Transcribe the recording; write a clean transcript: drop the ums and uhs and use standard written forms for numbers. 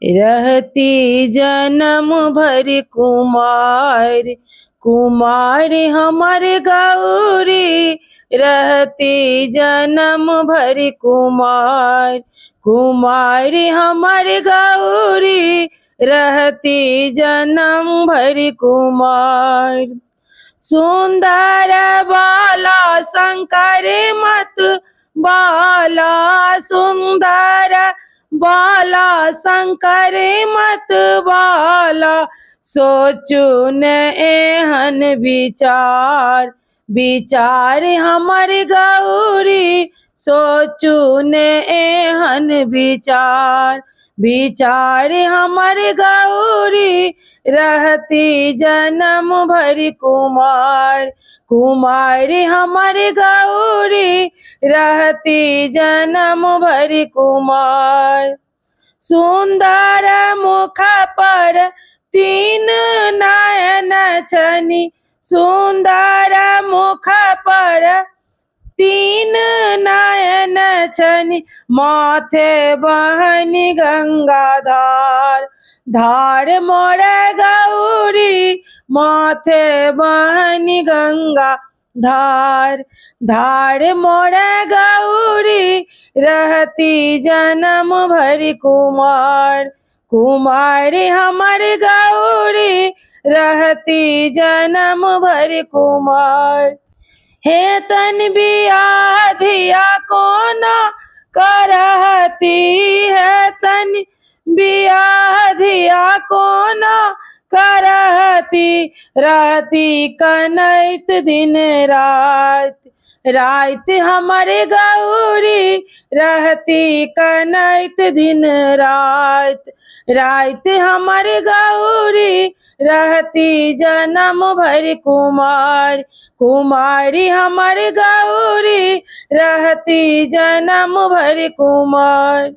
रहती जन्म भरि कुमार, कुमार हमर गौरी रहती जन्म भरि कुमार, कुमार हमर गौरी रहती जन्म भरि कुमार। सुन्दर बाला शंकर मत बाला, सुन्दर बाला शंकर मत बाला, सोचू ने एहन विचार, विचार हमर गौरी सोचू ने एहन विचार, विचार हमर गौरी रहती जन्म भरि कुमार, कुमार हमर गौरी रहती जन्म भरि कुमार। सुन्दर मुख पर तीन नयन छनि, सुन्दर मुख पर तीन नयन छनि, माथे बहनि गंगाधार, धार मोर गौरी माथे बहनि गंगा धार, धार मोर गौरी रहती जन्म भरि कुमार, कुमार हमर गौरी रहती जन्म भरि कुमार। हे तन बियाह धिया कोना करहती, हे तन बियाह धिया कोना करहती, रहती कनैत दिन राति, राति हमर गौरी रहती कनैत दिन राति, राति हमर गौरी रहती जन्म भरि कुमार, कुमारी हमर गौरी रहती जन्म भरि कुमार।